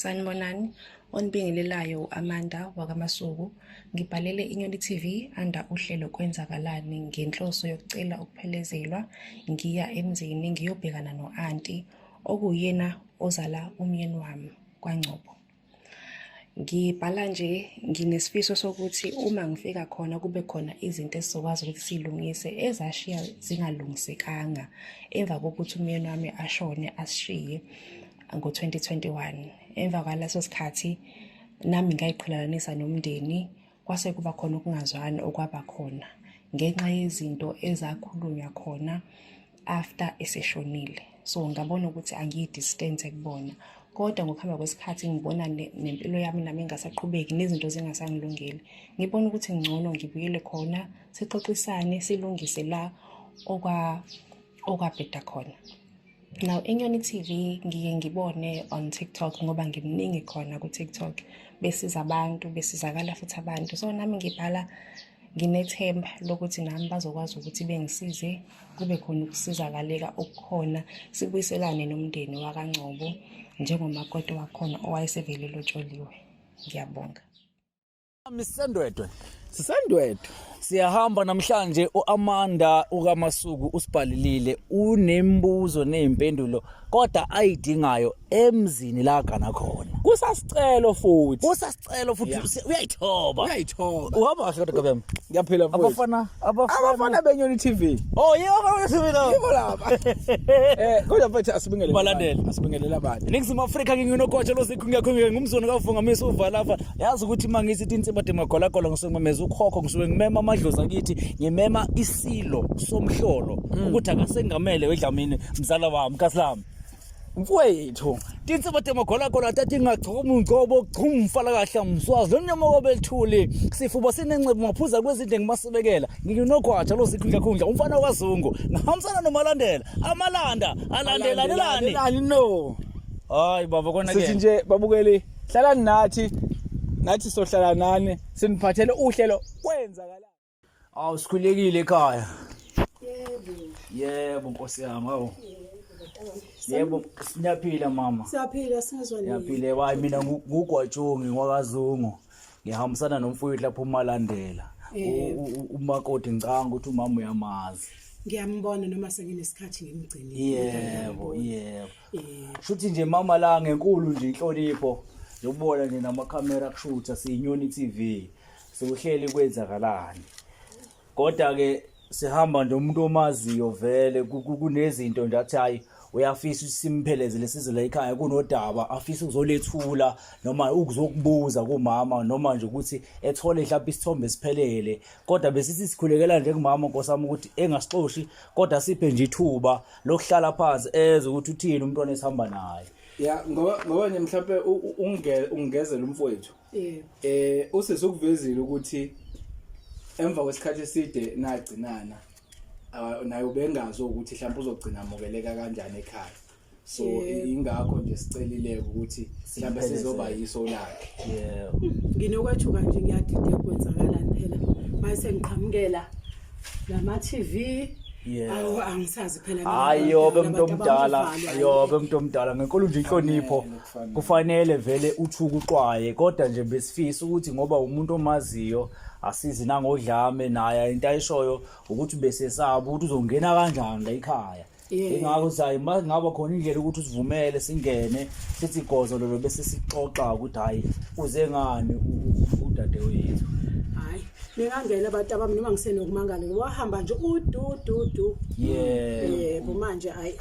Sanibonani, onibingelelayo u-Amanda wakaMasuku. Ngibhalele Inyoni TV under uhlelo Kwenzakalani ngenhloso yokucela ukuphelezelwa ngiya emzini ngiyobhekana no-anti okuwuyena ozala umyeni wami kwaNgcobo. Ngibhala nje nginesifiso sokuthi uma ngifika khona kube khona izinto esizokwazi ukuthi siy'lungise ezashiya zingalungisekanga emva kokuthi umyeni wami ashone asishiye ngo-2021. Emva kwaleso sikhathi nami ngayiqhelelanisa nomndeni kwase kuba khona ukungazwani okwaba khona ngenxa yezinto ezakhulunywa khona after eseshonile. So ngabona ukuthi angiyi-distance kubona, kodwa ngokuhamba kwesikhathi ngibona nempilo yami nami ingasaqhubeki nezinto zingasangilungeli, ngibona ukuthi ngcono ngibuyele khona sixoxisane silungise la okwabheda khona. Now Inyoni TV ngiye ngibone on TikTok ngoba ngimningi khona ku-TikTok, besiza abantu besizakala futhi abantu. So nami ngibhala nginethemba lokuthi nami bazokwazi ukuthi bengisize kube khona ukusizakaleka okukhona sibuyiselane nomndeni wakaNgcobo njengomakoti wakhona owayesevele lotsholiwe. Ngiyabonga. Sisendwedwe. Sisendwedwe. Siyahamba namhlanje uAmanda ukaMasuku usibhalelile unembuzo nezimpendulo kodwa ayidingayo emzini la gana khona. Kusasicelo futhi. Kusasicelo futhi uyayithoba. Uyayithoba. Uhamba kahle kodwa Gabem. Ngiyaphila mfowethu. Abafana abafana abafana beNyoni TV. Oh yebo abafana TV la. Yebo lapha. Kodwa mfethu asibingelele. Balandele. Asibingelele abantu. Ningizimu Afrika nginginogwaja lozikhu ngiyakho ngumzoni kavungamisa uvalava. Yazi ukuthi uma ngithi insimba demagolagola ngisuke ngimemeza ukhokho ngisuke ngimema amadlozi akithi ngimema isilo somhlolo ukuthi akasengamele wedlamini mzala wami kasilami. Mfowethu. Tinsimba temagolagola tatingachoma ungcobo chumfala kahle mswazi lomnyama kwabelithuli sifuba sinencebo ngaphuza kwezinde ngimasibekela nginogwaja lozikhundla khundla umfana kwaZungu ngihambisana noMalandela amalanda alandelanelani Lani no. Hayi baba kona ke Sithi nje babukeli hlalani nathi nathi sohlala nani siniphathele uhlelo kwenzakala. Awu sikhulekile ekhaya. Yebo. Yebo Nkosi yami awu. Yebo siyaphila mama. Siyaphila singezwa nini. Siyaphila hayi mina ngugwatshongi ngwakazungu. Ngihambisana nomfowethu lapho uMalandela. Umakoti ngicanga ukuthi umama uyamazi. Ngiyambona noma senginesikhathi ngimgcinile. Yebo, yebo. Shuthi nje mama la ngenkulu nje inhlonipho. Ngiyobona nje namakhamera kushutha siyinyoni TV. Sewuhleli kwenzakalani. Kodwa ke sihamba nje umuntu omaziyo vele kunezinto nje athi hayi uyafisa ukuthi simphelezele size la ekhaya kunodaba afisa ukuzolethula noma ukuzokubuza kumama noma nje ukuthi ethole mhlawumbe isithombe esiphelele kodwa besithi sikhulekela nje kumama nkosami ukuthi engasixoshi kodwa siphe nje ithuba lokuhlala phansi eze ukuthi uthini umntwana esihamba naye. Ya ngoba nje mhlawumbe ungezela umfowethu. Yebo. Usisi ukuvezile ukuthi emva kwesikhathi eside nagcinana naye ubengazi ukuthi mhlawumbe uzogcina amukeleka kanjani ekhaya. So ingakho nje sicelile ukuthi mhlawumbe sizoba yiso lakhe. Yebo. Nginokwethuka nje ngiyadideka kwenzakalani phela. Mase ngiqhamukela lama TV. Yeah. Awu angisazi phela mina. Hayi yobe umuntu Abantu omdala, abamuvalo, yobe umuntu omdala ngenkulu nje inhlonipho kufanele vele uthuke uxwaye kodwa nje besifisa ukuthi ngoba umuntu omaziyo asizi nangodlame naye into ayishoyo ukuthi besesaba ukuthi uzongena kanjani la ekhaya. Yeah. Ingakho sayi ngaba khona indlela ukuthi usivumele singene sithi gozo lolo bese sixoxa ukuthi hayi uze ngani udadewethu. Hayi, ningangena abantu abami noma ngisenokumangala wahamba nje udu du du. Yeah. Yebo manje hayi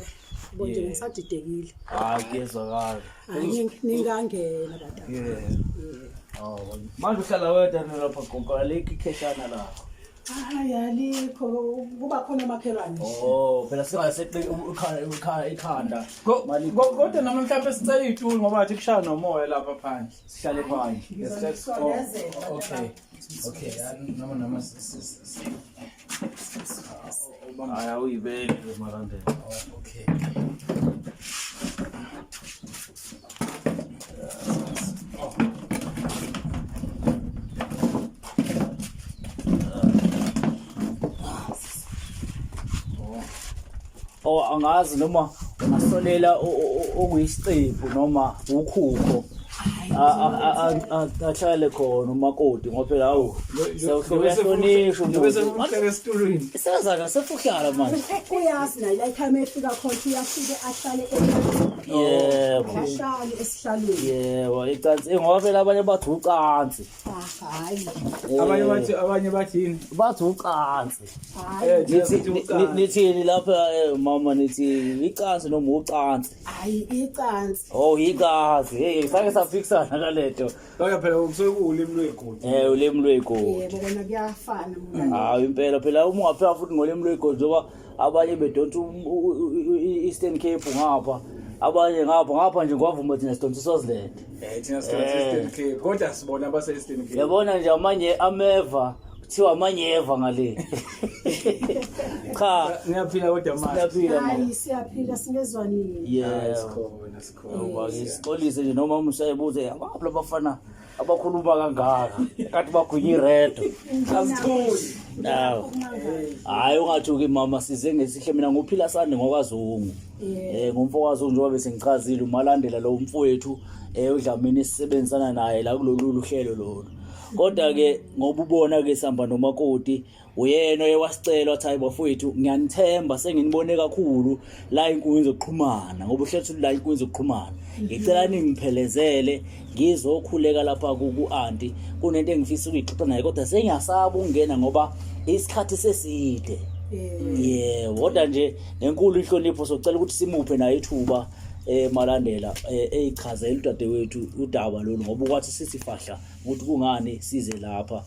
bo nje Yeah. ngisadidekile. Hayi kuyezwakala. Hayi ningangena abantu. Yeah. Oh, manje uhlala wedwa nalapha gogo alikho ikheshana lakho. Hayi alikho kuba khona omakhelwane nje. Oh, phela singaseqi ikhanda ikhanda. Kodwa noma mhlawumbe sicela iy'tulo ngoba ngathi kushaya nomoya lapha phandle. Sihlale phandle. Ngizosondezela Oh, okay. Okay, noma noma Hayi awuyibeki nje Malandela. Oh, okay. Oh, angazi noma ungasolela okuyisiqephu noma ukhukho. Ahlale khona umakoti ngoba phela hawu sewuhlonishwa umuntu. Uhlale esitulweni. Isazana sefuhlala manje. Uyazi naye la ekhaya efika khona uyafike ahlale ecansini. Yebo. Ahlale esihlalweni. Yebo, icansi ngoba phela abanye bathi ucansi. Hayi. Abanye bathi abanye bathi yini? Bathi ucansi. Hayi. Nithi nithini lapha mama nithi icansi noma ucansi? Hayi icansi. Oh icansi. Hey sake safiksana nalento. Kodwa phela kusuke kuwulimi lwegodi. Ulimi lwegodi. Yebo kona kuyafana mngani. Hayi impela phela uma ungapheka futhi ngolimi lwegodi njengoba abanye bedonsa i-Eastern Cape ngapha abanye ngapha ngapha nje ngwavuma thina sidonsa iSwaziland. Thina sidonsa i-Eastern Cape kodwa sibona abase Eastern Cape. Yabona nje amanye ameva kuthiwa amanyeva ngale. Cha Niyaphila kodwa manje. siyaphila mama. Hayi siyaphila singezwanini. Yeah. Sikhona sikhona. Uba sixolise nje noma umshayibuze abaphi labafana abakhuluma kangaka kanti bagwinya iredo. Asithuli. Naw. Hayi ungathuki mama size ngesihle mina nguphila sande ngokwazungu. Ngumfowazungu njengoba bese ngichazile umalandela lo mfowethu uDlamini esisebenzisana naye la kulolu luhlelo lolu. Kodwa ke ngoba ubona ke sihamba nomakoti uyena oye wasicela wathi hayi bafowethu ngiyanithemba senginibone kakhulu la inkundla zokuxhumana ngoba uhlelo la inkundla zokuxhumana ngicela ningiphelezele ngizokhuleka lapha ku-anti kunento engifisa ukuyixoxa naye kodwa sengiyasaba ukungena ngoba isikhathi seside. Yebo, kodwa nje ngenkulu inhlonipho socela ukuthi simuphe naye ithuba malandela eyichazela udadewethu udaba lolu ngoba ukwathi sithi fahla ukuthi kungani size lapha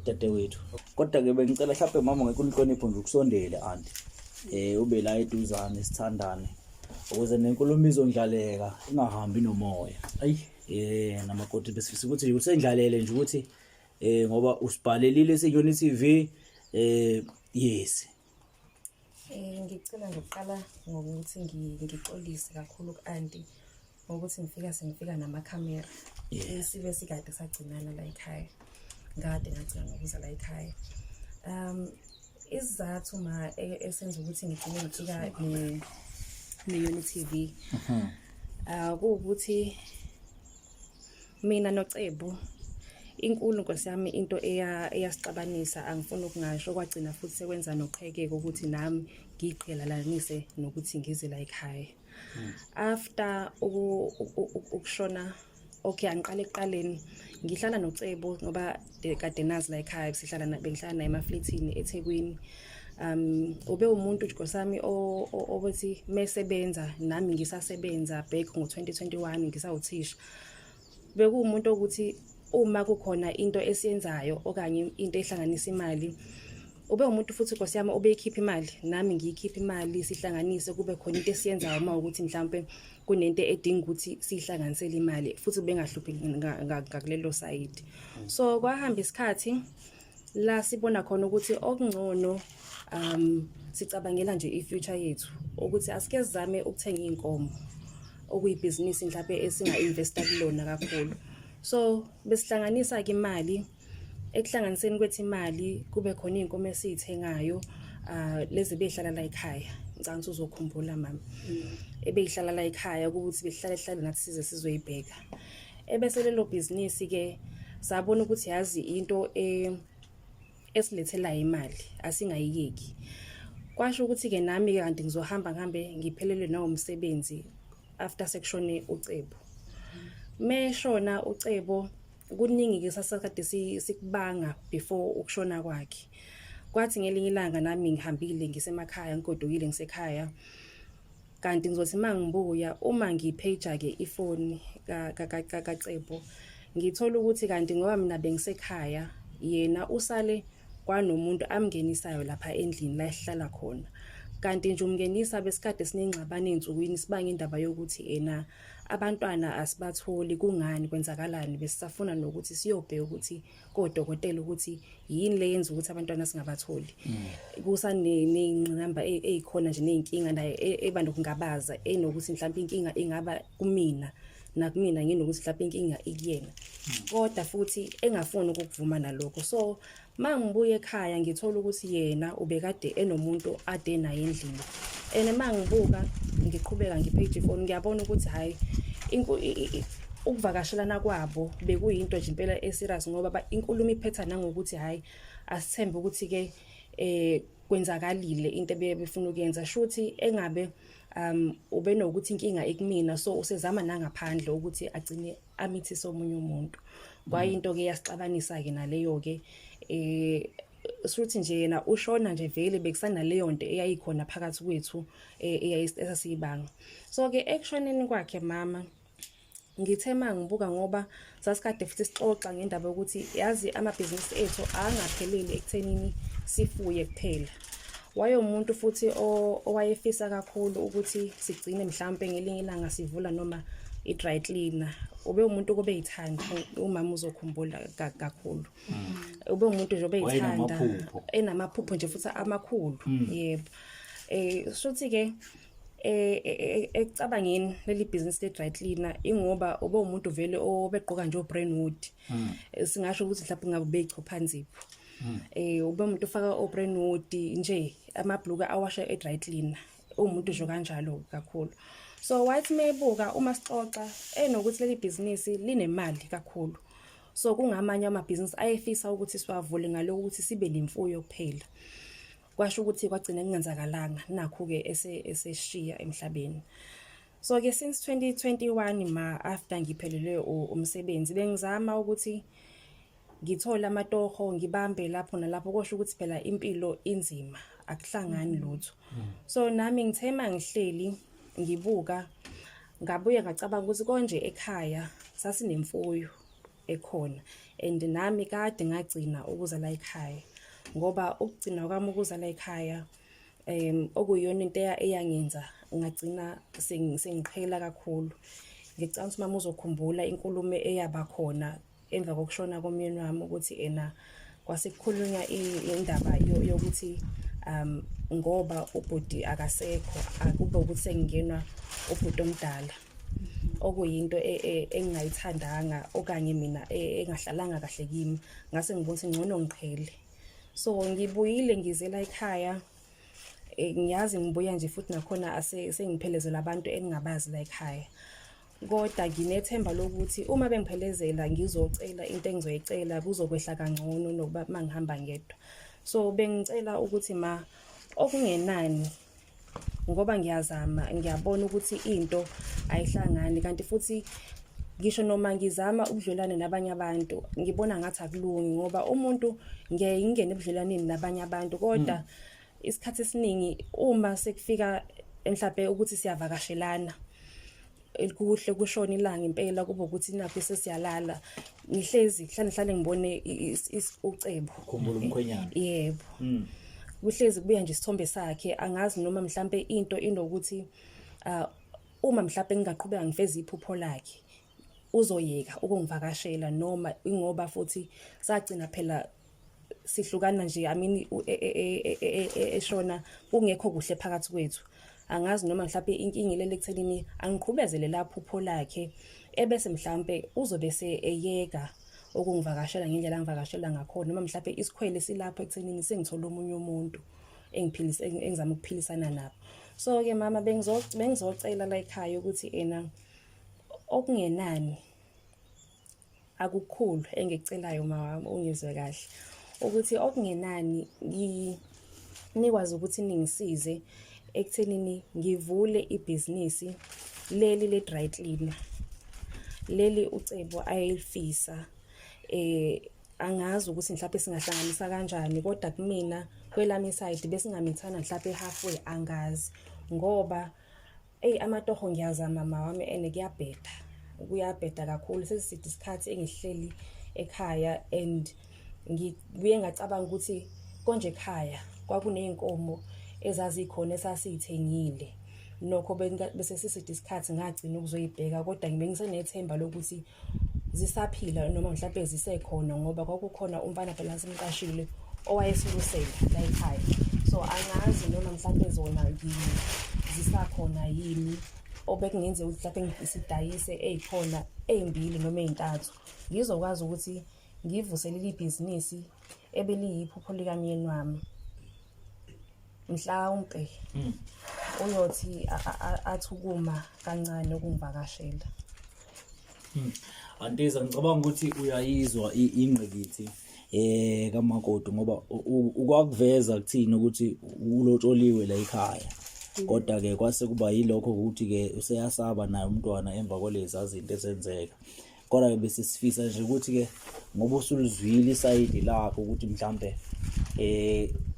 dadewethu. Kodwa ke bengicela mhlawumbe mama ngenkulu inhlonipho nje ukusondele anti ube la eduzane sithandane ukuze nenkulumo izondlaleka ingahambi nomoya. Ayi Namakoti besifisa ukuthi usendlalele nje ukuthi ngoba usibhalelile seNyoni TV yes. Ngicela nje ukuqala ngokuthi ngixolise kakhulu ku-anti ngokuthi ngifika sengifika namakhamera. Isibe sikade sagcinana la ekhaya. Ngade ngagcina ngokuza la ekhaya. Isizathu ma esenza ukuthi ngigcine ngifika ne-Nyoni TV. Kuwukuthi mina noCebo inkulu nkosi yami into eyasixabanisa angifuni ukungasho kwagcina futhi sekwenza noqhekeko ukuthi nami ngiqhelalanise nokuthi ngize la ekhaya. After ukushona okay angiqale ekuqaleni ngihlala noCebo ngoba kade nazi la ekhaya sihlala bengihlala naye emaflethini eThekwini. Ube umuntu nkosi yami obethi mesebenza nami ngisasebenza back ngo-2021 ngisawuthisha. Bekuwumuntu ukuthi uma kukhona into esiyenzayo okanye into ehlanganisa imali ube umuntu futhi nkosi yami obeyikhipha imali nami ngiyikhipha imali sihlanganise kube khona into esiyenzayo uma ukuthi mhlambe kunento edinga ukuthi sihlanganisele imali futhi bengahluphi ngakulelo side. So kwahamba isikhathi la sibona khona ukuthi okungcono sicabangela nje i-future yethu ukuthi asike sizame ukuthenga inkomo okuyibhizinisi mhlawumbe esinga-investa kulona kakhulu. So besihlanganisa ke imali ekuhlanganiseni kwethu imali kube khona iy'nkomo esiyithengayo lezi beyihlala la ekhaya. Ngicabanga ukuthi uzokhumbula mama. Ebeyihlala la ekhaya ukuthi behlale hlale nathi size sizoyibheka. Ebese lelo bhizinisi ke sabona ukuthi yazi into esilethela imali asingayiyeki. Kwasho ukuthi ke nami ke kanti ngizohamba ngihambe ngiphelelwe nawo umsebenzi after sekushone uCebo. Meshona uCebo kuningi ke sasakade sikubanga before ukushona kwakhe. Kwathi ngelinye ilanga nami ngihambile ngisemakhaya ngigodukile ngisekhaya. Kanti ngizothi mangibuya uma ngipage ke ifoni kaCebo ngithola ukuthi kanti ngoba mina bengisekhaya yena usale kwanomuntu amngenisayo lapha endlini la esihlala khona. Kanti nje umngenisa besikade sinengxabano ey'nsukwini sibanga indaba yokuthi ena abantwana asibatholi kungani kwenzakalani besisafuna nokuthi siyobheka ukuthi kodokotela ukuthi yini le yenza ukuthi abantwana singabatholi. Kusaney'ngqinamba ey'khona nje ney'nkinga naye eba nokungabaza enokuthi mhlawumbe inkinga ingaba kumina nakumina nginokuthi mhlawumbe inkinga ikuyena. Kodwa futhi engafuni ukukuvuma nalokho. So mangibuya ekhaya ngithola ukuthi yena ubekade enomuntu ade naye endlini. And mangibuka ngiqhubeka ngipage ifoni ngiyabona ukuthi hayi Ukuvakashelana kwabo bekuyinto nje impela eserious ngoba inkulumo iphetha nangokuthi hhayi asithembe ukuthi-ke kwenzakalile into ebefuna ukuyenza, shuthi engabe ubenokuthi inkinga ikumina, so usezama nangaphandle ukuthi agcine amithise omunye umuntu. Kwayinto-ke yasixabanisa-ke naleyo-ke. Shuthi nje yena ushona nje vele bekusanaleyo nto eyayikhona phakathi kwethu esasiyibanga. So-ke ekushoneni kwakhe mama, ngithe uma ngibuka, ngoba sasikade futhi sixoxa ngendaba yokuthi yazi amabhizinisi ethu angapheleli ekuthenini sifuye kuphela. Wayewumuntu futhi owayefisa kakhulu ukuthi sigcine mhlampe ngelinye ilanga sivula noma i-dry cleaner. Ube umuntu obeyithanda, umama uzokhumbula kakhulu. Ube umuntu nje obeyithanda, enamaphupho nje futhi amakhulu. Yebo. Shuthi ke ekucabangeni leli business le dry cleaner, ingoba ube umuntu vele obegqoka nje oBrandwood. Singasho ukuthi mhlawumbe ngabe beyichophanzipho. Ube umuntu ofaka oBrandwood nje, amabhluka awasha e dry cleaner. Umuntu nje kanjalo kakhulu. So wathi mebuka uma sixoxa enokuthi leli business linemali kakhulu. So kungamanye amabhizinisi ayefisa ukuthi siwavule ngalokho ukuthi sibe nemfuyo kuphela. Kwasho ukuthi kwagcina kungenzakalanga, nakhu-ke eseshiya emhlabeni. So-ke since 2021 ma, after ngiphelelwe umsebenzi, bengizama ukuthi ngithole amatoho, ngibambe lapho nalapho, kosho ukuthi phela impilo inzima, akuhlangani lutho. So nami ngithe mangihleli ngibuka, ngabuye ngacabanga ukuthi konje ekhaya sasinemfuyo ekhona, and nami kade ngagcina ukuza la ekhaya, ngoba ukugcina kwami ukuza la ekhaya okuyiyona into eyangenza ngagcina sengiqhela kakhulu. Ngicabanga ukuthi mama uzokhumbula inkulumo eyaba khona emva kokushona komyeni wami, ukuthi ena kwase kukhulunywa indaba yokuthi ngoba ubhuti akasekho, akube ukuthi sengingenwa ubhuti omdala, okuyinto engingayithandanga okanye mina engahlalanga kahle kimi. Ngase ngibona ukuthi ngcono ngiqhele. So ngibuyile ngizela ekhaya. Ngiyazi ngibuya nje futhi nakhona sengiphelezela abantu engingabazi la ekhaya, kodwa nginethemba lokuthi uma bengiphelezela ngizocela into engizoyicela kuzokwehla kangcono nokuba uma ngihamba ngedwa. So bengicela ukuthi ma, okungenani, ngoba ngiyazama, ngiyabona ukuthi into ayihlangani, kanti futhi ngisho noma ngizama ubudlelwane nabanye abantu ngibona ngathi akulungi, ngoba umuntu ngiyaye ngingene ebudlelwaneni nabanye abantu, kodwa isikhathi esiningi uma sekufika mhlawumbe ukuthi siyavakashelana, kuhle kushona ilanga impela, kube ukuthi nakho sesiyalala, ngihlezi hlale hlale ngibone ucebo. Khumbula umkhwenyana. Yebo. Kuhlezi kubuya nje isithombe sakhe. Angazi noma mhlambe into inokuthi uma mhlambe ngingaqhubeka ngifeze iphupho lakhe uzoyeka ukungivakashela, noma ingoba futhi sagcina phela sihlukana nje, I mean eshona kungekho kuhle phakathi kwethu. Angazi noma mhlawumbe inkinga ilele ekuthenini angiqhubezele lapho phupho lakhe, ebese mhlawumbe uzobe se eyeka ukungivakashela ngendlela angivakashela ngakhona, noma mhlawumbe isikhwele silapho ekuthenini sengithola omunye umuntu engiphilisa, engizama ukuphilisana nabo. So ke mama, bengizocela la ekhaya ukuthi ena okungenani, akukhulu engikucelayo mawami, ungizwe kahle, ukuthi okungenani nikwazi ukuthi ningisize ekuthenini ngivule ibhizinisi leli le dry cleaner leli uCebo ayelifisa. Angazi ukuthi mhlawumbe singahlanganisa kanjani, kodwa kumina kwelami side besingamithana mhlawumbe halfway, angazi, ngoba eyi amatoho ngiyazama mawami and kuyabheda, kuyabheda kakhulu. Sesiside isikhathi engihleli ekhaya and ngibuye ngacabanga ukuthi konje ekhaya kwakuney'nkomo ezazikhona esasiy'thengile, nokho bese siside isikhathi ngagcina ukuzoyibheka, kodwa bengisenethemba lokuthi zisaphila noma mhlawumbe zisekhona, ngoba kwakukhona umfana phela simqashile owayesilusela la ekhaya. So angazi noma mhlawumbe zona zisakhona yini, obekungenzeka ukuthi mhlawumbe sidayise ey'khona ey'mbili noma ey'ntathu, ngizokwazi ukuthi ngivuselele ibhizinisi ebeliyiphupho likamyeni wami. Mhlawumpe uyothi athi ukuma kancane ukungivakashela. Antiza ngicabanga ukuthi uyayizwa ingqikithi kamakoti ngoba ukwakuveza kuthini ukuthi ulotsholiwe la ekhaya. Kodwa ke kwase kuba yilokho ukuthi ke useyasaba naye umntwana emva kwalezi zinto ezenzeka. Kodwa ke bese sifisa nje ukuthi ke ngoba usulizwile isayidi lakho ukuthi mhlambe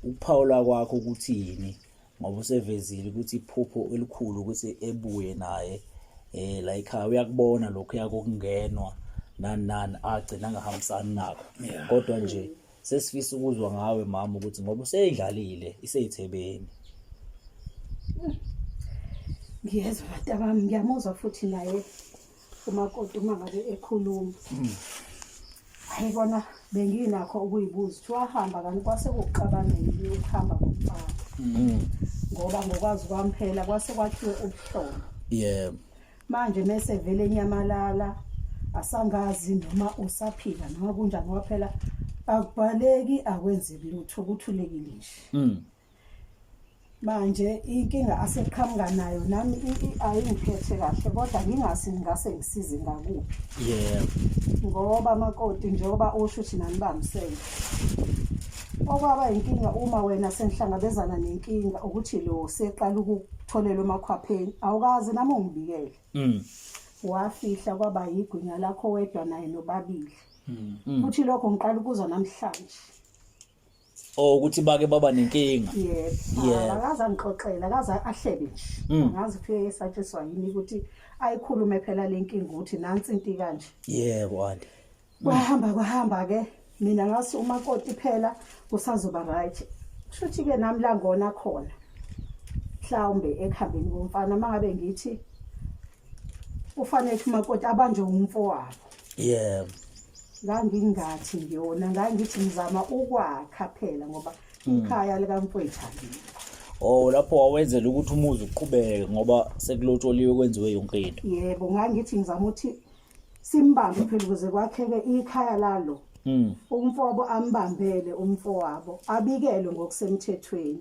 ukuphawula kwakho ukuthini ngoba usevezile ukuthi iphupho elikhulu ukuthi ebuye naye la ekhaya uyakubona lokhu yakokungenwa nani nani agcina angahambisani nakho. Kodwa nje sesifisa ukuzwa ngawe mama ukuthi ngoba useyidlalile iseyithebeni. Ngiyezwa bantabami, ngiyamuzwa futhi naye umakoti uma ngabe ekhuluma. Hayi kona benginakho ukuyibuza ukuthi wahamba kanti kwase kuxabana yini ukuhamba komfana. Ngoba ngokwazi kwami phela kwase kwakhiwe ubuhlobo. Yebo. Manje mese vele enyamalala asangazi noma usaphila noma kunjani ngoba phela akubhaleki akwenzeki lutho kuthulekile nje. Manje inkinga aseqhamuka nayo nami ayingiphethe kahle kodwa ngingasi ngingase ngisize ngakuphi. Yebo. Ngoba makoti njengoba usho ukuthi nanibambisene. Okwaba inkinga uma wena senihlangabezana nenkinga ukuthi lo seqala ukutholelwa emakhwapheni awukaze nami ungibikele. Wafihla kwaba yigwinya lakho wedwa naye nobabili. Futhi lokho ngiqala ukuzwa namhlanje. Oh ukuthi bake baba nenkinga. Yebo. Yebo. Akaze angixoxele, akaze ahlebe nje. Angazi kuthiwe esatshiswa yini ukuthi ayikhulume phela le nkinga ukuthi nansi into kanje. Yebo anti. Kwahamba kwahamba ke mina ngasi umakoti phela kusazoba right. Kushuthi ke nami la ngona khona. Mhlawumbe ekuhambeni komfana mangabe ngithi ufanele ukuthi umakoti abanjwe umfowabo. Yebo. Ngangingathi ngiyona, ngangithi ngizama ukwakha phela ngoba ikhaya likamfowethu alikho. Oh lapho wawenzela ukuthi umuzi uqhubeke ngoba sekulotsholiwe kwenziwe yonke into. Yebo, ngangithi ngizama ukuthi simbambe phela ukuze kwakheke ikhaya lalo. Umfowabo ambambele umfowabo, abikelwe ngokusemthethweni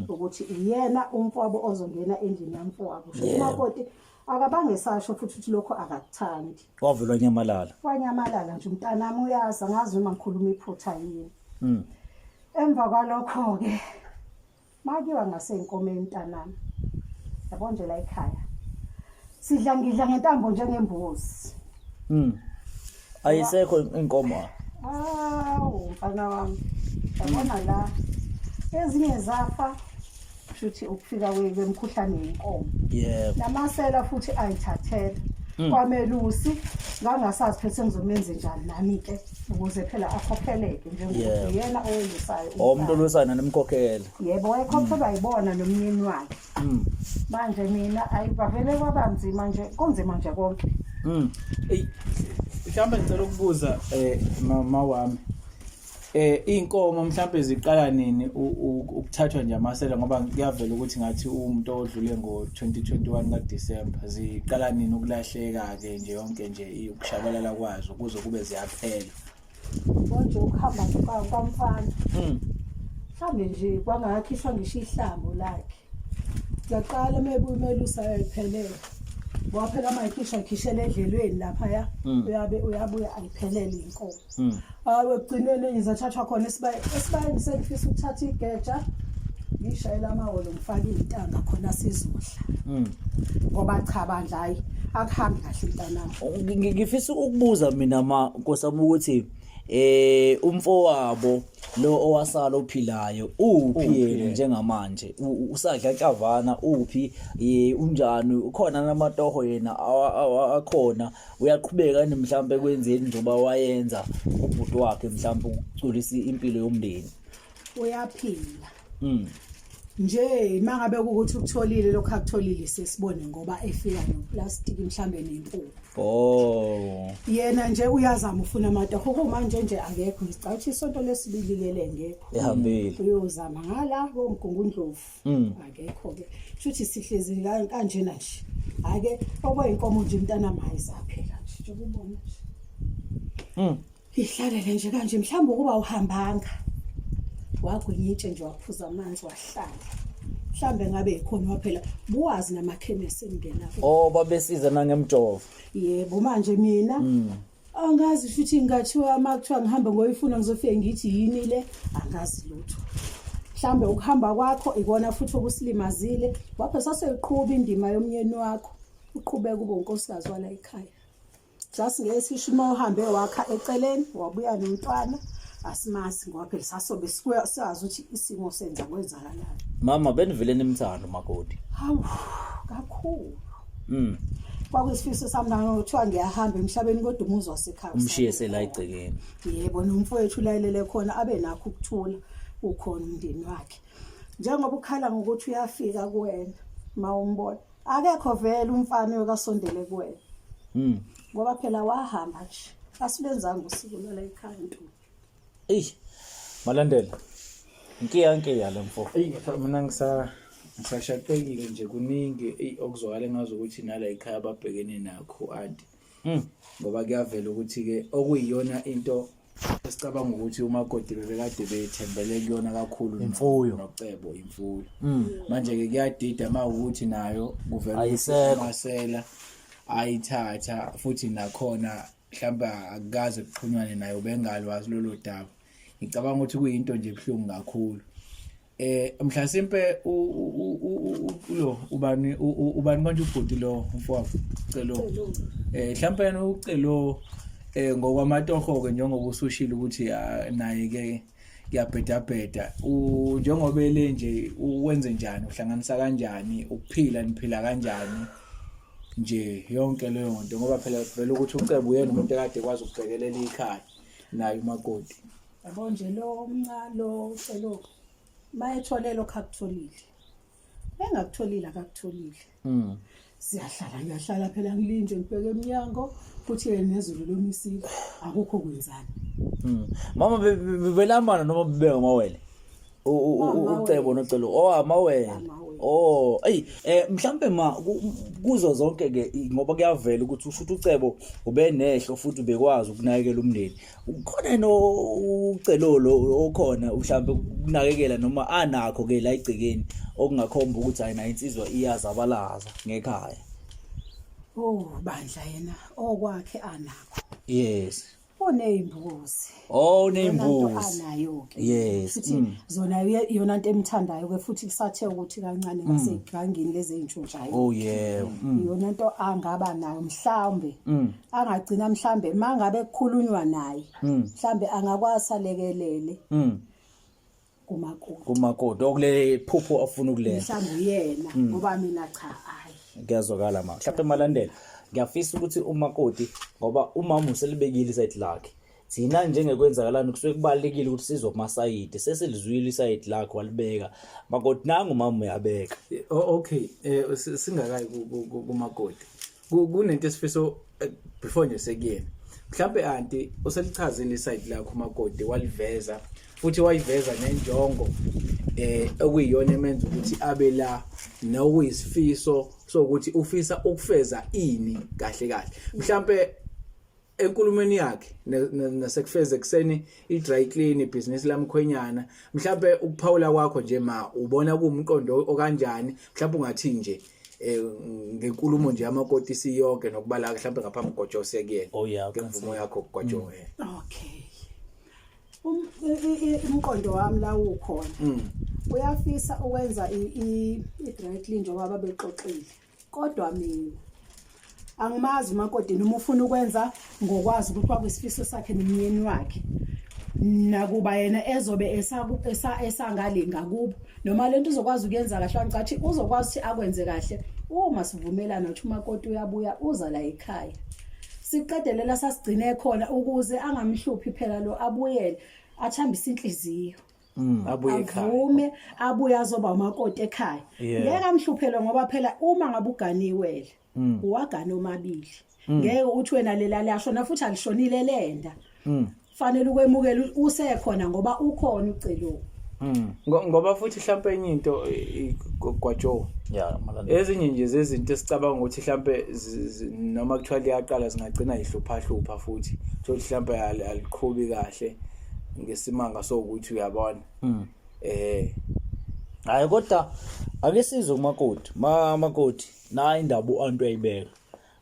ukuthi uyena umfowabo ozongena endlini yamfowabo. Sho umakoti akabange sasho futhi ukuthi lokho akakuthandi. Wavela wanyamalala. Wanyamalala nje umntanami uyazi, angazi noma ngikhuluma iphutha yini. Emva kwalokho ke makiwa ngasenkomeni mntanami. Yabo nje la ekhaya. Sidla ngidla ngentambo njengembuzi. Ayisekho inkomo. Awu mfana wami. Yabona la ezinye zafa shuthi ukufika kwemkhuhlane yenkomo. Yebo. Namasela futhi ayithathela. Kwamelusi ngangasazi phela sengizomenza njani nami ke ukuze phela akhokheleke njengokuthi yena owelusayo. Oh umuntu olwisayo nanemkhokhela. Yebo wayekhokhelwa yibona nomyeni wakhe. Manje mina ayibavele kwabanzima nje kunzima nje konke. Ey mhlawumbe ngicela ukubuza mama wami. Inkomo mhlawumbe ziqala nini ukuthathwa nje amasela ngoba kuyavela ukuthi ngathi umuntu odlule ngo-2021 kaDisemba ziqala nini ukulahleka ke nje yonke nje ukushabalala kwazo kuze kube ziyaphela. Konje ukuhamba kwamfana. Mhlawumbe nje kwangakhishwa ngisho ihlambo lakhe. Yaqala mebuya umelusi ayiphelele. Ngoba phela uma ikhishwa ikhishela edlelweni laphaya uyabe uyabuya ayiphelele inkomo. Hayi ekugcineni enye zathathwa khona esibayeni sengifisa ukuthatha igeja ngishayela amaholo ngifake iy'ntanga khona sizodla. Ngoba cha bandla hayi akuhambi kahle mntanami. Ngifisa ukubuza mina ma Nkosami ukuthi umfowabo lo owasala ophilayo uphi yena njengamanje usadla chavana uphi unjani ukhona namatoho yena akhona uyaqhubeka yini mhlawumbe ekwenzeni njengoba wayenza ubhuti wakhe mhlawumbe ukuculisa impilo yomndeni? Uyaphila. Nje mangabe ukuthi ukutholile lokho akutholile sesibone ngoba efika noplastic mhlambe nempuphu. Oh. Yena nje uyazama ufuna amatoho kumanje nje akekho ngicabanga ukuthi isonto lesibili lele ngekho. Ehambile. Uyozama ngala koMgungundlovu. Akekho ke. Shuthi sihlezi kanjena nje. Ake okweyinkomo nje umntana mayizaphela nje nje ubona nje. Ihlalele nje kanje mhlawumbe ukuba uhambanga. Wagwinya itshe nje waphuza amanzi wahlala. Mhlambe ngabe ikhona waphela buwazi namakhemesi engena. Oh babesiza nangemjovo. Yebo manje mina angazi futhi ngathiwa uma kuthiwa ngihambe ngoyifuna ngizofike ngithi yini le angazi lutho. Mhlambe ukuhamba kwakho ikona futhi okusilimazile waphe saseyiqhuba indima yomnyeni wakho uqhubeka ube unkosikazi wala ekhaya. Sasingeke sisho uma uhambe wakha eceleni wabuya nomntwana asimazi ngoba phela sasobe sazi ukuthi isimo senza kwenzakalani. Mama benivele nimthanda umakoti. Hawu kakhulu. Kwakuyisifiso sami nami kuthiwa ngiyahamba emhlabeni kodwa umuzi wasekhaya Umshiye sela egcekeni. Yebo nomfowethu layelele khona abe nakho ukuthula ukhona umndeni wakhe. Njengoba ukhala ngokuthi uyafika kuwena mawumbona akekho vele umfana oyokasondele kuwena. Ngoba phela wahamba nje asilenzanga usiko lwala ekhaya ntombi. Eyi Malandela. Nkiya nkiya le mfo. Eyi mina ngisashaqekile nje kuningi eyi okuzwakala ngazi ukuthi nala ekhaya babhekene nakho anti. Ngoba kuyavela ukuthi ke okuyiyona into esicabanga ukuthi umakoti bebekade bethembele kuyona kakhulu Imfuyo. nocebo imfuyo. Manje ke kuyadida mawukuthi nayo kuvela ukuthi Ayisekho. amasela ayithatha futhi nakhona mhlawumbe akukaze kuxhunywane naye ubengalwazi lolo daba. Ngicabanga ukuthi kuyinto nje ebuhlungu kakhulu. Mhlasimpe lo ubani ubani konje ubhuti lo mfowabo Celo. Mhlawumbe yena uCelo ngokwamatoho ke njengoba usushilo ukuthi naye ke kuyabhedabheda njengoba ele nje uwenze njani uhlanganisa kanjani ukuphila niphila kanjani nje yonke leyo nto ngoba phela vele ukuthi uCebo uyena umuntu ekade ekwazi ukubhekelela ikhaya naye umakoti. Yabo nje lo umncalo uCelo mayethole lokho akutholile. Engakutholile akakutholile. Siyahlala ngiyahlala phela ngilinje ngibheke eminyango futhi yena nezulu lomisile akukho kwenzani. Mama belambana noma bebengamawele? Ucebo noCelo. Oh amawele. Amawele. Oh, ey mhlambe ma kuzo zonke ke ngoba kuyavela ukuthi usho ukuthi uCebo ubenehlo futhi ubekwazi ukunakekela umndeni. Ukhona yini uCelo lo okhona mhlambe ukunakekela noma anakho ke la igcekeni okungakhomba ukuthi hayi nayo insizwa iyazabalaza ngekhaya. Oh bandla yena okwakhe anakho. Yes. Uneyimbuzi. Oh uneyimbuzi. Anayo ke. Yes. Futhi zona iyona into emthandayo ke futhi kusathe ukuthi kancane ngasegangeni lezi ezintshontshayo. Oh yeah. Iyona into angaba nayo mhlawumbe. Angagcina mhlawumbe mangabe kukhulunywa naye. Mhlawumbe angakwazi alekelele. Kumakoti. Kumakoti okule phupho afuna ukulenza. Mhlawumbe uyena ngoba mina cha hayi. Kuyazwakala ma. Mhlawumbe Malandela ngiyafisa ukuthi umakoti ngoba umama uselibekile isayidi lakhe. Thina njengekwenzakalani kusuke kubalekile ukuthi sizwe kumasayidi sesilizwile isayidi lakhe walibeka. Makoti nangu umama uyabeka. Okay, singakayi kumakoti. Kunento esifiso before nje sekuyena. Mhlambe anti uselichazile isayidi lakho umakoti waliveza futhi wayiveza nenjongo okuyiyona emenza ukuthi abe la nokuyisifiso sokuthi ufisa ukufeza ini kahle kahle. Mhlambe enkulumeni yakhe nasekufeze kuseni i-dry clean ibhizinisi lamkhwenyana mhlambe ukuphawula kwakho nje ma ubona kuwumqondo okanjani mhlambe ungathi nje ngenkulumo nje amakoti siyonke nokubala mhlambe ngaphambi kogojo sekuyena. Oh yeah, ngemvumo yakho gojo. Okay. Umqondo wami la ukhona. Uyafisa ukwenza i-dry clean njengoba babexoxile. Kodwa mina angimazi umakoti noma ufuna ukwenza ngokwazi ukuthi kwakuyisifiso sakhe nomyeni wakhe. Nakuba yena ezobe esangale ngakubo noma lento uzokwazi ukuyenza kahle angicathi uzokwazi ukuthi akwenze kahle uma sivumelana ukuthi umakoti uyabuya uza la ekhaya. Siqedelela sasigcine khona ukuze angamhluphi phela lo abuyele athambise inhliziyo. Abuye ekhaya. Avume abuye azoba umakoti ekhaya. Ngeke amhluphele ngoba phela uma ngabe uganiwele uwagana omabili. Ngeke uthi wena lela liyashona futhi alishonile lenda. Fanele ukwemukela usekhona ngoba ukhona uCelo. Ngoba futhi mhlambe enye into Gwajo. Yeah, Malandela. Ezinye nje zezinto esicabanga ukuthi mhlambe noma kuthiwa liyaqala zingagcina ihlupha hlupha futhi. Thola mhlambe aliqhubi kahle ngesimanga sokuthi uyabona. Hayi kodwa ake sizwe kumakoti. Ma makoti nayi indaba uantu uyayibeka.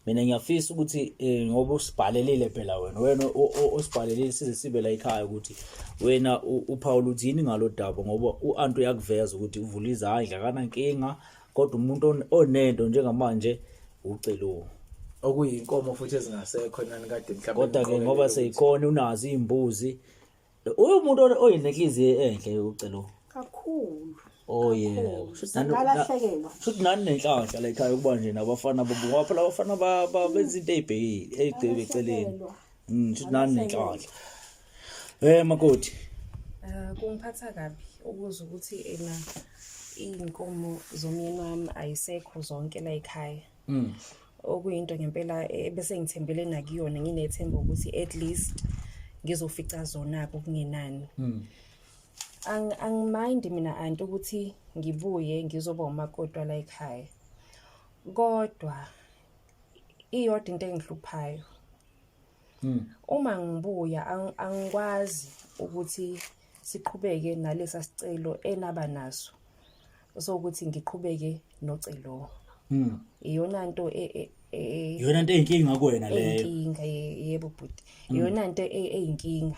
Mina ngiyafisa ukuthi eh, ngoba usibhalelile phela wena wena osibhalelile size sibe la ekhaya ukuthi wena uphawula uthi yini ngalodaba ngoba uantu uyakuveza ukuthi uvula izandla akanankinga kodwa umuntu onento njengamanje ucelo okuyinkomo futhi ezingasekho nani kade mhlawumbe kodwa ke ngoba seyikhona unazo izimbuzi umuntu oyinenhliziyo enhle ucelo kakhulu. Oh yeah. Ngalahlekelwa. Futhi nani nenhlanhla la ekhaya ukuba nje nabafana babo ngoba phela abafana benza into ezibhekile ezigcebe eceleni. Futhi nani nenhlanhla. Eh makoti. Eh kungiphatha kabi ukuzwa ukuthi ena iy'nkomo zomyeni wami ayisekho zonke la ekhaya. Okuyinto ngempela ebese ngithembele nakuyona nginethemba ukuthi at least ngizofica zona-ke okungenani. Angimind mina anti ukuthi ngibuye ngizoba umakoti wala ekhaya. Kodwa iyodwa into engihluphayo. Uma ngibuya angikwazi ukuthi siqhubeke nalesa sicelo enaba naso sokuthi ngiqhubeke noCelo. Iyona nto Iyona nto eyinkinga kuwena leyo. Eyinkinga yebo bhuti. Iyona nto eyinkinga.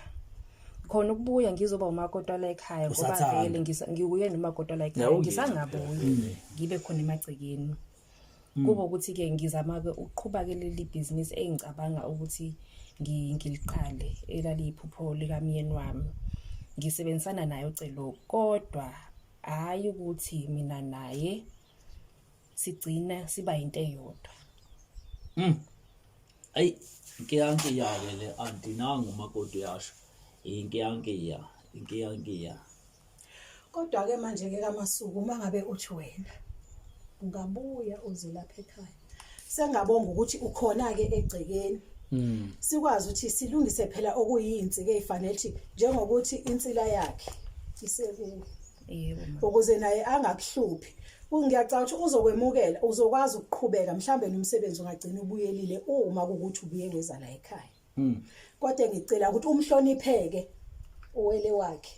Khona ukubuya ngizoba umakoti wala ekhaya ngoba Usathanda. vele ngiwuye nomakoti wala ekhaya Nawe ngisangabuyi ngibe khona emagcekeni. Kuba ukuthi-ke ngizama-ke ukuqhuba-ke leli bhizinisi engicabanga ukuthi ngiliqale elaliyiphupho likamyeni wami. Ngisebenzisana naye uCelo kodwa hhayi ukuthi mina naye sigcina siba yinto eyodwa. Ayi inkiyankiya-ke le anti nangu umakoti uyasho. Inkiyankiya, inkiyankiya. Kodwa ke manje ke kaMasuku uma ngabe uthi wena ungabuya uze lapha ekhaya. Sengabonga ukuthi ukhona ke egcekeni. Sikwazi ukuthi silungise phela okuyinsi ke ifanele ukuthi njengokuthi insila yakhe isekuwe. Yebo ma. Ukuze naye angakuhluphi. Ngiyacabanga ukuthi uzokwemukela, uzokwazi ukuqhubeka mhlambe nomsebenzi ungagcina ubuyelile uma kukuthi ubuye weza la ekhaya. Kodwa ngicela ukuthi umhlonipheke uwele wakhe.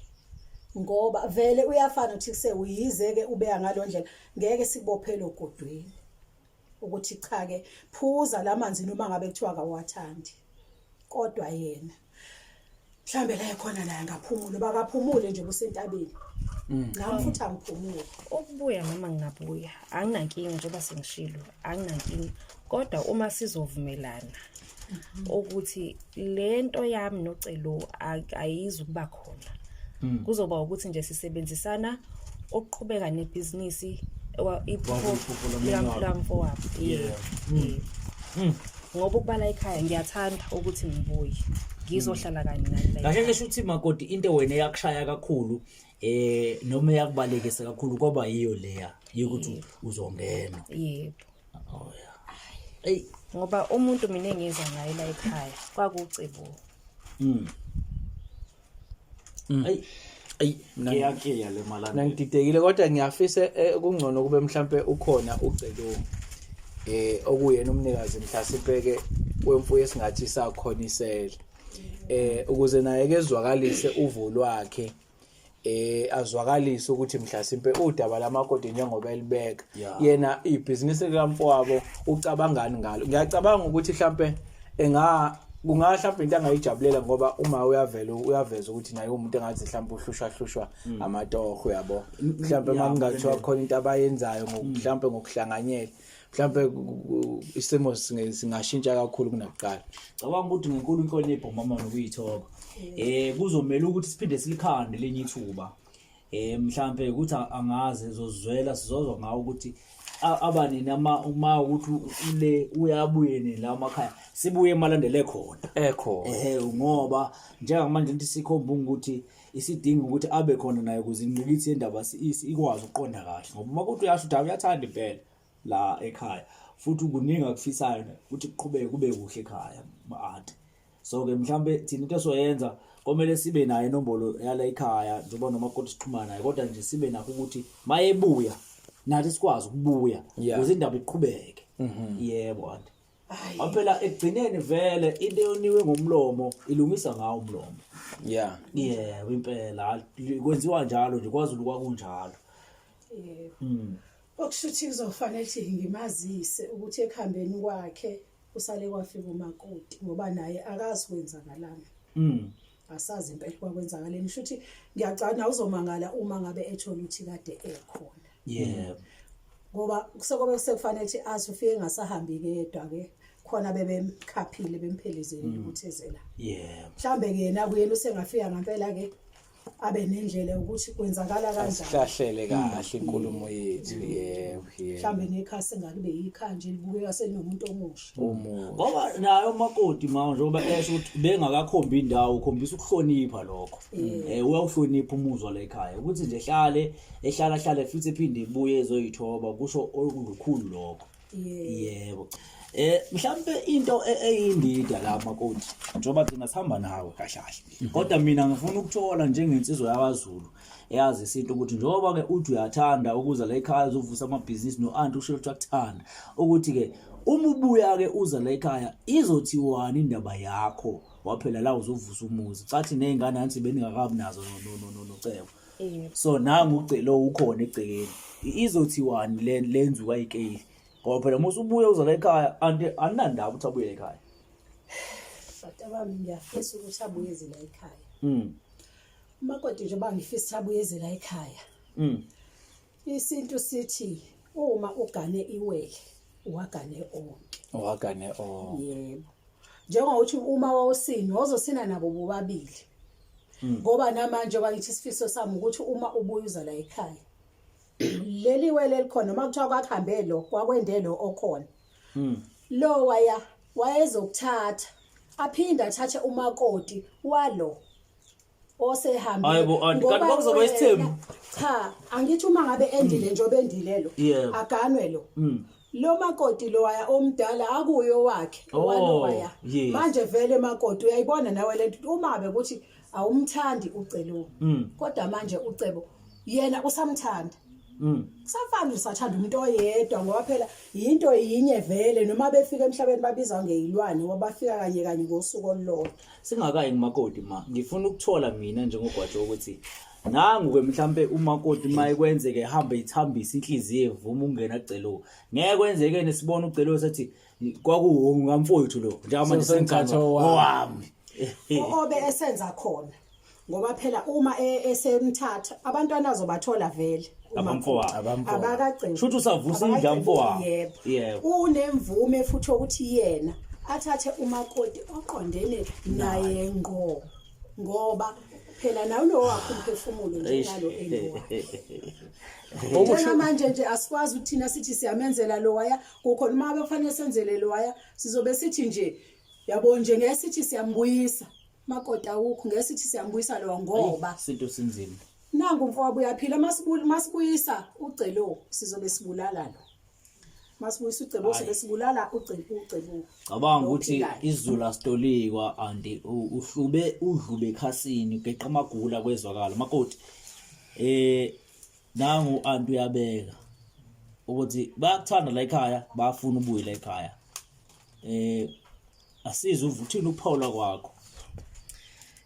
Ngoba vele uyafana ukuthi kusewuyize ke ubeka ngalondlela ngeke sikubophele ogodweni. Ukuthi cha ke phuza lamanzi noma ngabe kuthiwa akawathandi. Kodwa yena mhlambe la ekhona naye angaphumula bakaphumule nje kusentabeni. Nami futhi angiphumule. Ukubuya noma ngingabuya anginankinga njengoba sengishilo anginankinga kodwa uma sizovumelana ukuthi lento yami noCelo ayizukuba khona. Kuzoba ukuthi nje sisebenzisana ukuqhubeka nebhizinisi iphupho likamfowabo. Yebo. Ngoba ukubala ekhaya ngiyathanda ukuthi ngibuye ngizohlala kanye nani la. Kahle ngisho ukuthi makoti into wena eyakushaya kakhulu noma eyakubalekisa kakhulu kwaba yiyo leya yokuthi uzongena. Yebo. Oh yeah. Ey Ngoba umuntu mina engiza ngaye la ekhaya kwakucebo. Ey Ayi mina ngiyakiya le malana. mina ngididekile kodwa ngiyafisa kungcono kube mhlambe ukhona uCelo okuyena umnikazi mhlasimpe-ke wemfuyo esingathi isakhonisele ukuze naye ke ezwakalise uvo lwakhe azwakalise ukuthi mhlasimpe udaba lamakoti njengoba elibeka yena ibhizinisi likamfowabo ucabangani ngalo. Ngiyacabanga ukuthi mhlambe kunga mhlambe into angayijabulela ngoba uma uyavela uyaveza ukuthi naye umuntu engathi mhlambe uhlushwa hlushwa amatoho uyabo mhlambe makungathiwa khona into abayenzayo mhlambe ngokuhlanganyela mhlambe isimo singashintsha kakhulu kunakuqala. Cabanga ukuthi ngenkulu inhlonipho mama nokuyithoba kuzomela ukuthi siphinde silikhande lenye ithuba mhlambe ukuthi angaze zozwela sizozwa ngawo ukuthi abanini uma ukuthi ule uyabuye nini la emakhaya sibuye emalandele khona ekhona ngoba njengamanje into isikhomba ukuthi isidinga ukuthi abe khona naye ukuze ingqikithi yendaba ikwazi ukuqonda kahle ngoba uma kuthi uyasho ukuthi uyathanda impela la ekhaya futhi kuningi akufisayo ukuthi kuqhubeke kube kuhle ekhaya ma-anti. So ke mhlambe thina into esoyenza komele sibe nayo inombolo yala ekhaya njengoba noma kodwa sixhumana naye kodwa nje sibe nakho ukuthi mayebuya nathi sikwazi ukubuya ukuze indaba iqhubeke. Yebo anti. Phela ekugcineni vele into eyoniwe ngomlomo ilungisa ngawo umlomo. Yebo impela kwenziwa njalo nje kwaZulu kwakunjalo. Yebo. Okusho ukuthi kuzofanele ukuthi ngimazise ukuthi ekuhambeni kwakhe usale kwafika umakoti ngoba naye akazi kwenzakalani. Asazi impela kwakwenzakaleni. Sho ukuthi ngiyacana uzomangala uma ngabe ethola ukuthi kade ekhona. Yebo. Ngoba kusekobe sekufanele ukuthi azi ufike engasahambi yedwa ke khona bebemkhaphile bemphelezele ukuthi eze la. Yebo. Mhlambe ke yena kuyena usengafika ngempela ke abe nendlela yokuthi kwenzakala kanjani. Sihlahlele kahle inkulumo yethu yebo yebo. Mhlambe nekhaya sengakube yikhaya nje libukeka selinomuntu omusha. Omusha. Ngoba naye umakoti manje njengoba esho ukuthi bengakakhombi indawo ukhombisa ukuhlonipha lokho. Uyawuhlonipha umuzwa la ekhaya ukuthi nje hlale ehlala hlale futhi ephinde ibuye ezoyithoba kusho okukhulu lokho. Yebo. Mhlambe into eyindida la makoti njengoba thina sihamba nawe kahle kahle. Kodwa mina ngifuna ukuthola njengensizwa yakwaZulu eyazi isintu ukuthi njengoba ke uthi uyathanda ukuza la ekhaya uzovusa amabhizinisi no-anti usho ukuthi akuthanda ukuthi ke uma ubuya ke uza la ekhaya izothiwani indaba yakho waphela la uzovusa umuzi cathi nezingane anti beningakabi nazo nocebo. So nangu ucelo ukhona egcekeni izothiwani le lenzu kayikeli ngoba phela uma usubuya uza la ekhaya anti anginandaba ukuthi abuye ekhaya. Bhuti bami ngiyafisa ukuthi abuye eze la ekhaya. Umakoti njengoba ngifisa ukuthi abuye eze la ekhaya. Isintu sithi uma ugane iwele uwagane onke. Uwagane onke. Yebo. Njengokuthi uma wawusina wawuzosina nabo bobabili. Ngoba namanje bakithi isifiso sami ukuthi uma ubuya uza la ekhaya leli wele elikhona noma kuthiwa kwakuhambe lo kwakwende lo okhona. Lo waya wayezokuthatha aphinde athathe umakoti walo osehambile. Hayibo, aunty, kanti Ngoba kwakuzoba wena- isithembu? Cha, angithi uma ngabe endile njengoba endile lo aganwe lo. Lo makoti lo waya omdala akuyo wakhe Oh, walo waya. yes. Manje vele makoti uyayibona nawe lento uma ngabe ukuthi awumthandi uCelo. Kodwa manje uCebo yena usamthanda. Kusafana usathanda umuntu oyedwa ngoba phela yinto yinye vele noma befika emhlabeni babizwa ngeyilwane ngoba bafika kanye kanye ngosuku olulodwa. Singakayi kumakoti ma, ngifuna ukuthola mina njengogwajo ukuthi nangu ke mhlambe umakoti maye kwenzeke ehambe ithambisa inhliziyo evuma ukungena kuCelo. Ngeke kwenzeke nesibona uCelo sethi kwakuwongamfowethu lo njengamanje So, sengithatha sengithatha owami. owami. Obe esenza khona ngoba phela uma esemthatha abantwana azobathola vele Abamfowabo. Abamfowabo. Abakagcini. Shuthi usavusa indlu yamfowabo. Yebo. Yebo. Unemvume futhi ukuthi yena athathe umakoti oqondene naye ngqo ngoba phela nawe unowakho umphefumulo njengalo enowakhe. Njengamanje nje asikwazi ukuthi thina sithi siyamenzela lowaya kukhona uma bafanele senzele lowaya sizobe sithi nje yabo nje ngeke sithi siyambuyisa makoti awukho ngeke sithi siyambuyisa lowa ngoba Isinto sinzima. nangu umfowabo uyaphila masibuyisa uCelo sizobe sibulala lo masibuyisa uCebo sizobe sibulala uCebo. Cabanga ukuthi Ophilayo. izulu asitolikwa anti uhlube udlube ekhasini ugeqa amagula kwezwakala makoti nangu anti uyabeka ukuthi bayakuthanda la ekhaya bafuna ubuye la ekhaya asize uvuthini ukuphawula kwakho.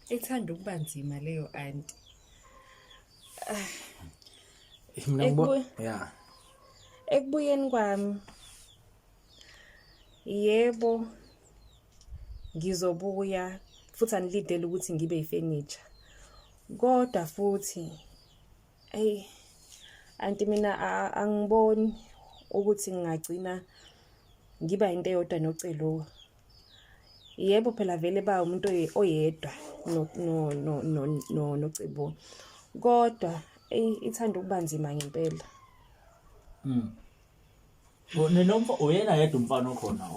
Ithanda ukuba nzima leyo anti. Mina yeah. Ekubuyeni kwami yebo ngizobuya futhi anilindele ukuthi ngibe ifurniture kodwa futhi hey anti mina angiboni ukuthi ngingagcina ngiba into eyodwa noCelo. Yebo phela vele ba umuntu oyedwa no no no no no noCebo kodwa eyi ithanda ukuba nzima ngempela. Nomfo uyena yedwa umfana okhona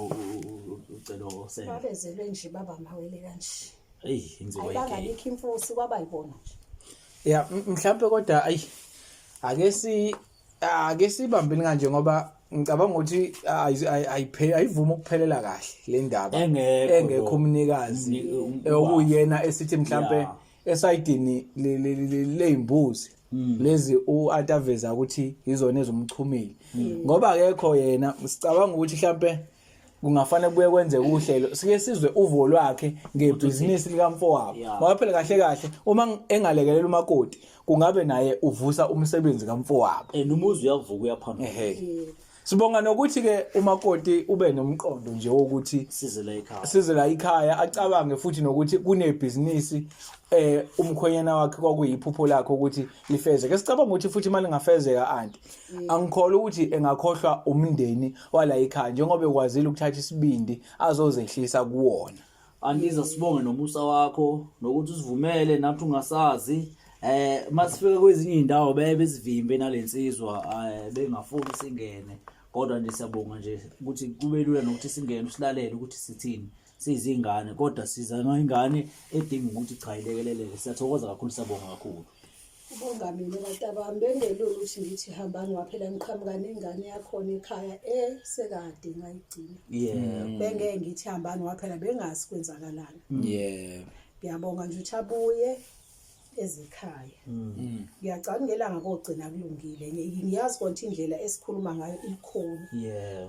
uCelo osele. Babezelwe nje baba mawele kanje. Eyi inzima Ayibanga yike. bikho imfusi kwaba yibona nje. Yeah, mhlambe kodwa ayi ake sibambeni kanje ngoba ngicabanga ukuthi ayivumi ukuphelela kahle le ndaba Engekho engekho lo. umnikazi okuyena esithi mhlambe esayidini leyimbuzi lezi uAntaveza ukuthi izona ezomchumile ngoba akekho yena sicabanga ukuthi mhlambe Kungafanele kubuye kwenzeke uhlelo sike sizwe uvo lwakhe ngebhizinisi likamfowabo. Ngoba phela kahle kahle uma engalekelela umakoti kungabe naye uvusa umsebenzi kamfowabo. And umuzi uyavuka uyaphambili. Ehhe. Sibonga nokuthi ke umakoti ube nomqondo nje wokuthi size la ekhaya. Size la ekhaya acabange futhi nokuthi kunebhizinisi umkhwenyana wakhe kwakuyiphupho lakhe ukuthi lifezeke. Sicabanga ukuthi futhi imali ingafezeka anti. Angikholwa ukuthi engakhohlwa umndeni wala ekhaya njengoba ekwazile ukuthatha isibindi azozehlisa kuwona. Andiza sibonge nomusa wakho nokuthi usivumele nathi ungasazi masifika kwezinye indawo beye bezivimbe nalensizwa bengafuni singene kodwa nje siyabonga nje ukuthi kube lula nokuthi singene usilalele ukuthi sithini sizingane kodwa siza ngengane edinga ukuthi cha ilekelelele siyathokoza kakhulu siyabonga kakhulu. Kubonga mina bantabami bengelula ukuthi ngithi hambani waphela ngiqhamuka nengane yakhona ekhaya esekade ngayigcina. Bengeke ngithi hambani waphela bengazi kwenzakalani. Ngiyabonga nje ukuthi abuye ezekhaya. Ngiyacabanga ngelanga kogcina kulungile. Ngiyazi konke indlela esikhuluma ngayo ilikhulu.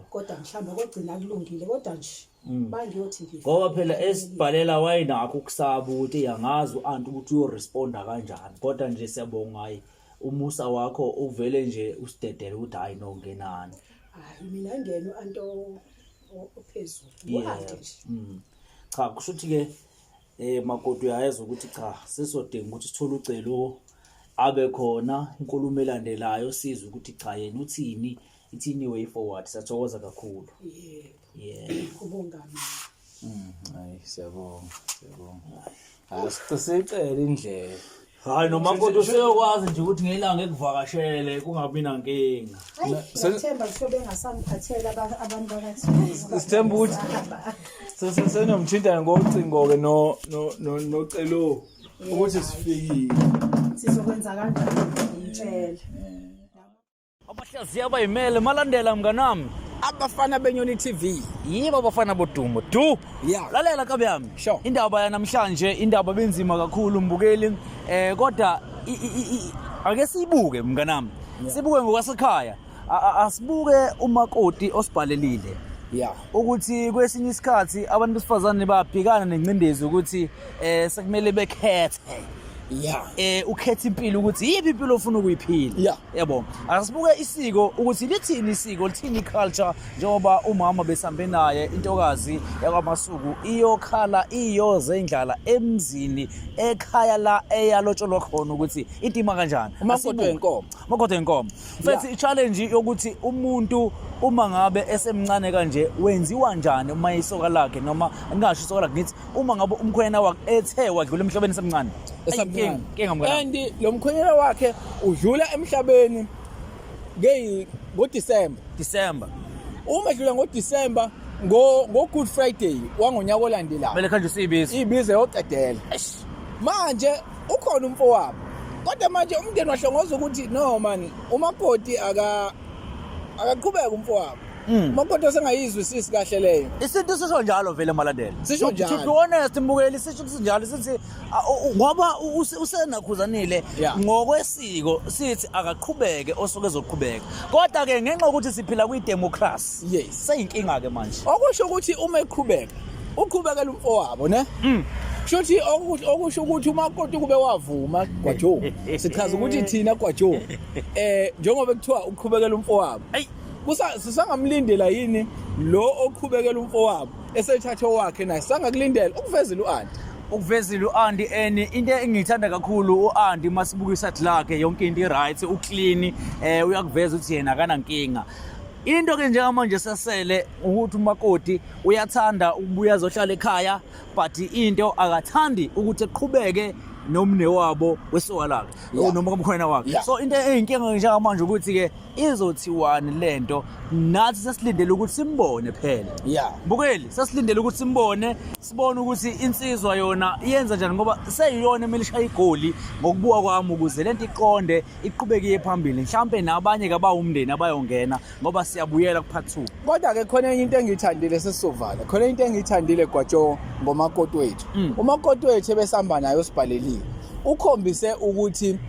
Kodwa mhlawumbe kogcina kulungile kodwa nje mangiyothi ngifa. Ngoba phela esibhalela wayenakho ukusaba ukuthi angazi u-anti ukuthi uyoresponda kanjani kodwa nje siyabonga hayi umusa wakho uvele nje usidedele ukuthi hayi no ngenani. Hayi mina ngeno anti ophezulu. U-anti nje. Cha kusho ukuthi ke makoti uyayezwa ukuthi cha sisodinga ukuthi sithole ucelo abe khona inkulumo elandelayo sizwe ukuthi cha yena uthini ithini way forward. Siyathokoza kakhulu. Yebo. Kubonga mina. Hayi siyabonga, siyabonga. Asicela indlela. Hayi nomakoti useyokwazi nje ukuthi ngelanga ekuvakashele kungabi nankinga. Hayi, ngiyethemba ngisho bengasangiphathela abantu bakaThixo. Sithemba ukuthi senomthintana ngocingo ke no no no nocelo ukuthi sifikile. Sizokwenza kanjani ngitshele. Abahlaziya abayimele malandela mnganami. Abafana beNyoni TV. Yibo abafana bodumo. Du. Lalela kabi yami. Indaba yanamhlanje indaba benzima kakhulu mbukeli kodwa ake siyibuke mnganami. Sibuke ngokwasekhaya. Asibuke umakoti osibhalelile. Ukuthi kwesinye isikhathi abantu besifazane babhekana nengcindezi ukuthi sekumele bekhethe. Ukhetha impilo ukuthi yiphi impilo ofuna ukuyiphila. Yabo. Asibuke isiko ukuthi lithini isiko, lithini culture njengoba umama besambe naye intokazi yakwaMasuku iyokhala iyoze indlala emzini ekhaya la eyalotsholwa khona ukuthi intima kanjani. Umakoti wenkomo. Umakoti wenkomo. Mfethu i-challenge yokuthi umuntu uma ngabe esemncane kanje wenziwa njani uma isoka lakhe noma ngingasho isoka lakhe ngithi uma ngabe umkhwenyana wakhe ethe wadlula emhlabeni esemncane. Esamncane. Inkinga mngani. And lo mkhwenyana wakhe udlula emhlabeni ngoDecember. December. Uma edlula ngoDecember ngo Good Friday wangonyaka olandelayo. Kumele kanje siyibizo. Ibizo yoqedela. Manje ukhona umfowabo. Kodwa manje umndeni wahlongoza ukuthi no man umakoti akaqhubeka umfowabo. Umakoti osengayizwisisi kahle leyo. Isintu sisho njalo vele malandela. Sisho njalo. To be honest mbukeli sisho sinjalo sithi ngoba usenakhuzanile ngokwesiko sithi akaqhubeke osuke ezoqhubeka. Kodwa ke ngenxa yokuthi siphila kwi democracy. Seyinkinga ke manje. Okusho ukuthi uma eqhubeka uqhubekela umfowabo ne? Kusho okusho ukuthi umakoti kube wavuma Gwajo. Sichaza ukuthi thina Gwajo njengoba kuthiwa uqhubekela umfowabo. Sisangamlindela yini lo oqhubekela umfowabo esethathe owakhe naye sangakulindela ukuvezela uAnti. Ukuvezela uAnti eni into engiyithanda kakhulu uAnti masibuka iside lakhe yonke into i-right uclean uyakuveza ukuthi yena akanankinga. Into ke njengamanje sasele ukuthi umakoti uyathanda ukubuya azohlala ekhaya but into akathandi ukuthi eqhubeke nomne wabo wesoka lakhe noma komkhwena wakhe. So into eyinkinga njengamanje ukuthi ke izothiwani lento nathi sesilindele ukuthi simbone phela. Mbukeli sesilindele ukuthi simbone sibone ukuthi insizwa yona iyenza njani ngoba seyiyona emele ishaya igoli ngokubuka kwami ukuze lento iqonde iqhubeke iye phambili mhlambe nabanye kabawumndeni abayongena ngoba siyabuyela ku part 2. Kodwa ke khona enye into engiyithandile sesizovala. Khona into engiyithandile Gwajo ngomakoti wethu. Umakoti wethu ebesihamba naye osibhalelile. Ukhombise ukuthi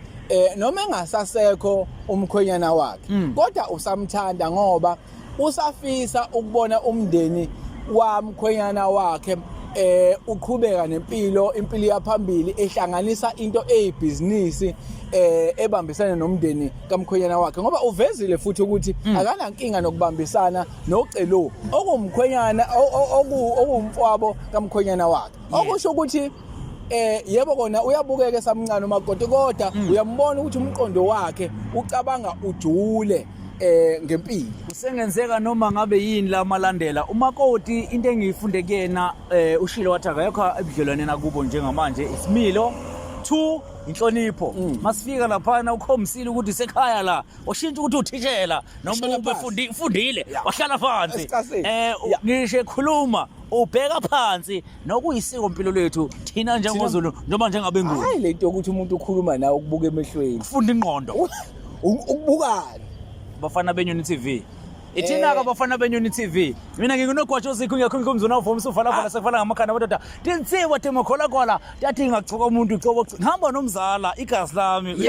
noma engasasekho umkhwenyana wakhe kodwa usamthanda ngoba usafisa ukubona umndeni wamkhwenyana wakhe eh uqhubeka nempilo impilo yaphambili ehlanganisa into eyibhizinisi eh ebambisana nomndeni kamkhwenyana wakhe ngoba uvezile futhi ukuthi mm. akanankinga nokubambisana noCelo okumkhwenyana okuwumfwabo kamkhwenyana wakhe okusho ukuthi eh yebo kona uyabukeka esamncane umakoti kodwa mm. uyambona ukuthi umqondo wakhe ucabanga ujule eh ngempilo kusengenzeka noma ngabe yini la malandela umakoti into engiyifunde kuyena eh ushilo wathi akekho ebudlelwaneni akubo njengamanje isimilo two inhlonipho mm. masifika laphana ukhombisile ukuthi sekhaya la washintsha ukuthi uthishela noma ube fundile wahlala phansi eh ngisho ekhuluma ubheka phansi nokuyisiko mpilo lethu thina njengoZulu noma njengabenguni hayi lento yokuthi umuntu ukhuluma nawe ukubuka emehlweni ufunda ingqondo ukubukani bafana benyoni TV ithina ke eh. bafana benyoni TV mina ngingunogwatsho zikho ngiyakho ngomzona uvuma usuvala vala ah. sekuvala ngamakhanda amadoda tinsiwa timokholakhola tathi ngachuka umuntu ucobo ngihamba nomzala igazi lami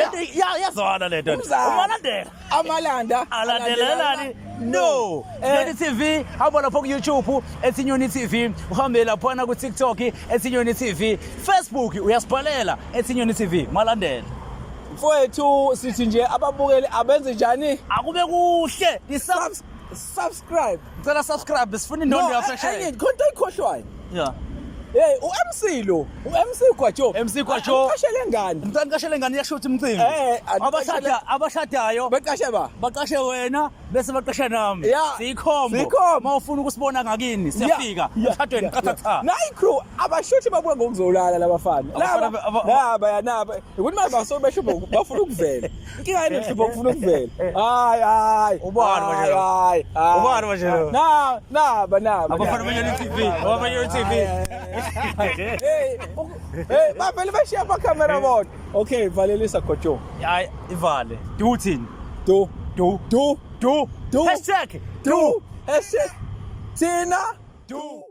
yazwana lento umalandela amalanda alandelelani no eh. Nyoni TV hamba lapho ku YouTube ethi Nyoni TV uhambe laphana ku TikTok ethi Nyoni TV Facebook uyasibhalela ethi Nyoni TV malandela mfowethu sithi nje ababukeli abenze njani akube kuhle subscribe ngicela subscribe sifuna indondo yaphesheya enye khona into oyikhohlwayo yeah Hey, uMC lo, uMC Gwajo. MC Gwajo. Uqashele ngani? Ngicela ngiqashele ngani iyashutha umcimbi. Eh, abashada abashadayo baqashe ba. Baqashe wena bese baqashe nami. Siyikhombo. Siyikhombo. Mawufuna ukusibona ngakini siyafika. Emshadweni qathatha. Nayi crew abashuthi babuka ngokuzolala labafana. Laba laba ya naba. Ukuthi manje basuke besho bafuna ukuvela. Inkinga yini hlupha ukufuna ukuvela. Hayi hayi. Ubani manje lo? Hayi. Ubani manje lo? Na naba naba. Abafana benyoni TV. Abafana benyoni TV. Hey, hey, bavele bashiya ama camera bodwa. Okay, valelisa Gojo. Hayi, ivale. Do uthini? Do. Do. Do. Do. Do. Hashtag. Do. Hashtag. Thina. Do.